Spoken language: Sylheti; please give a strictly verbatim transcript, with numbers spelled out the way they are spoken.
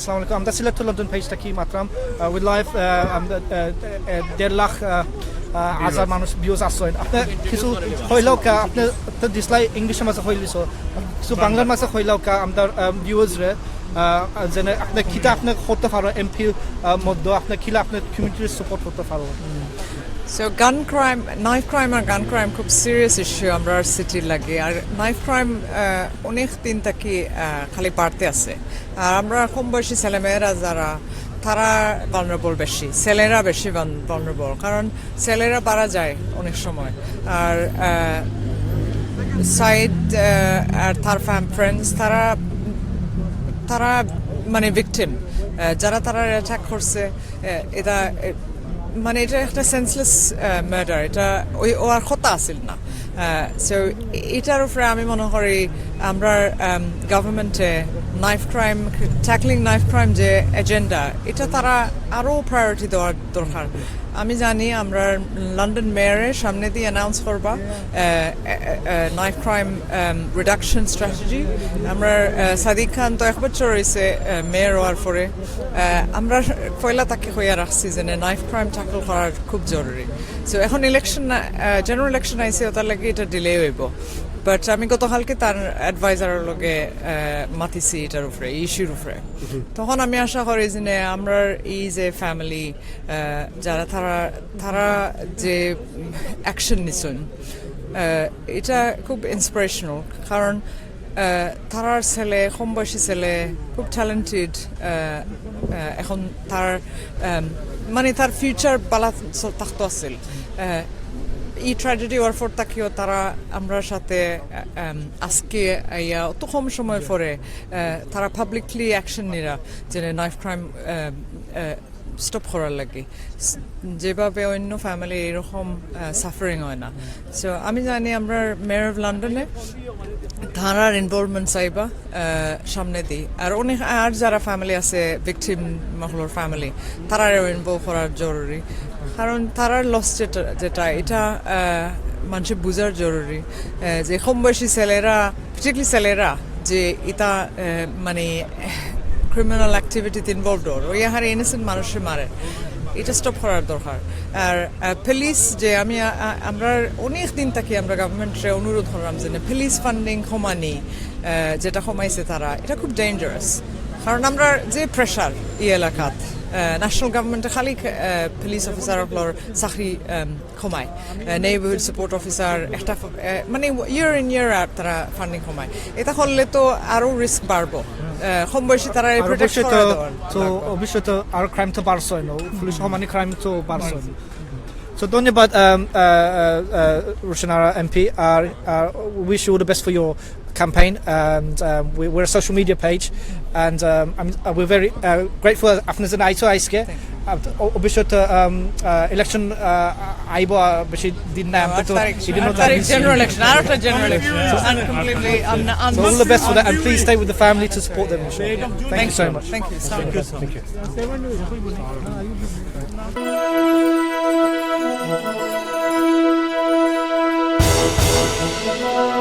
আসসালামু আলাইকুম, আমরা সিলেট টু লন্ডন পেজ থাকি মাতরাম। উই লাইভ আমরা আহ, আহ, দেড় লাখ আহ, আহ, হাজার মানুষ ভিউজ আছইন। আপনি কিছু কইলাউক্কা, আপনি তো দিছলা ইংলিশর মাঝে কইলিছো, কিছু বাংলার মাঝে কইলাউক্কা আমরার ভিউয়ার্স রে, আহ, যেনে আপনি কিতা আপনি করতে পারো এমপি মধ্যে, আপনি কিলা আপনি কমিউনিটিরে সাপোর্ট করতে পারো। সো গান ক্রাইম, নাইফ ক্রাইম আর গান ক্রাইম খুব সিরিয়াস ইস্যু আমরার সিটির লাগি। আর নাইফ ক্রাইম অনেক দিন থাকি আহ, খালি বাড়তে আছে। আর আমরার কম বয়সী ছেলেমেয়েরা যারা, তারা ভালনারেবল বেশি, ছেলেরা বেশি ভালনারেবল, কারণ ছেলেরা বারা যায় অনেক সময়। আর আহ, সাইদ আহ, আর তার ফ্রেন্ডস, তারা তারা মানে ভিকটিম, যারা তারা অ্যাটাক করছে। আহ, এটা আহ, মানে এটা একটা সেন্সলেস মার্ডার, এটা ওই অওয়ার কথা আছিল না। সো এটার উপরে আমি মনে করি আমরার গভর্নমেন্টে knife crime, tackling knife crime যে এজেন্ডা, এটা তারা আরও প্রায়োরিটি দেওয়ার দরকার। আমি জানি আমরার লন্ডন মেয়রের সামনেদি অ্যানাউন্স করবা নাইফ ক্রাইম রিডাকশন স্ট্র্যাটেজি। আমরার আহ, সাদিক খান তো এক বছর অইছে মেয়র অওয়ার পরে। আহ, আমরা পয়লা থাকি কইয়া রাখছি যে নাইফ ক্রাইম ট্যাকল করার খুব জরুরি। সো এখন ইলেকশন, জেনারেল ইলেকশন আইছে, ওটার লাগি এটা ডিলে অইবো। বাট আমি গতকালকে তার অ্যাডভাইজারর লগে আহ, মাতিছি এটার উপরে, এই ইস্যুর উপরে। তখন আমি আশা করি যে নে, আমরার এই যে ফ্যামিলি, যারা তারা তারা যে অ্যাকশন নিছইন, আহ, এটা খুব ইন্সপিরেশনাল। কারণ আহ, তারার ছেলে, কম বয়সী ছেলে, খুব ট্যালেন্টেড। এখন তার আম, মানে তার ফিউচার বালা স- থাকতো আছিল। আহ, এই ট্র্যাজেডি অওয়ার পর থাকিও তারা আমরার সাথে আহ, আম, আজকে আইয়া অত কম সময় পরে আহ, তারা পাবলিকলি অ্যাকশন নিরা যে নাইফ ক্রাইম স্টপ করার লাগি, স- যেভাবে অন্য ফ্যামিলি এরকম সাফারিং হয় না। সো আমি জানি আমরার মেয়র অফ লন্ডনে তারার ইনভলভমেন্ট চাইবা আহ, সামনেদি। আর অনেক আর যারা ফ্যামিলি আছে, ভিকটিম মহলর ফ্যামিলি, তারারেও ইনভলভ করার জরুরি। কারণ তারার লস যেটা যেটা এটা আহ, মানুষে বুঝার জরুরি। আহ, যে কম বয়সী ছেলেরা, পার্টিকুলারলি ছেলেরা, যে এটা আহ, মানে ক্রিমিনাল অ্যাক্টিভিটিতে ইনভলভড অর, ওই হারে ইনোসেন্ট মানুষরে মারে, এটা স্টপ করার দরকার। আর পুলিশ যে আমি আ- আ- আমরা অনেক দিন থাকি আমরা গভর্নমেন্টরে অনুরোধ করলাম যে পুলিশ ফান্ডিং কমানি, আহ, যেটা কমাইছে তারা, এটা খুব ডেঞ্জারাস। কারণ আমরা যে প্রেশার এই এলাকাত, ন্যাশনাল গভর্নমেন্টে খালি পুলিশ অফিসার অকলর চাকরি আম, কমায়, নেইবারহুড সাপোর্ট অফিসার একটা ফ- আহ, মানে ইয়ার ইন ইয়ার আউট তারা ফান্ডিং কমায়। এটা করলে তো আরো রিস্ক বাড়বো। আহ, কম বয়সী তারা আর প্রোটেক্ট অবশ্যই তো, করা দেওয়ার তো অবশ্যই তো আর ক্রাইম তো বাড়ছে না, পুলিশ কমানি ক্রাইম তো বাড়ছে না। So ধন্যবাদ um, uh, uh, uh, Roshanara MP, আর uh, wish you all the best for your campaign, and um, we, we're a social media page, and um, I'm, uh, we're very uh, grateful আপনার জন্য আইছো আজকে। অবশ্যই তো ইলেকশন আইবো, বেশি দিন না, আমরা তো জেনারেল ইলেকশন, আর একটা general election. So all the best for that, and please stay with the family to support them. Thank you so much. Thank you. Thank you.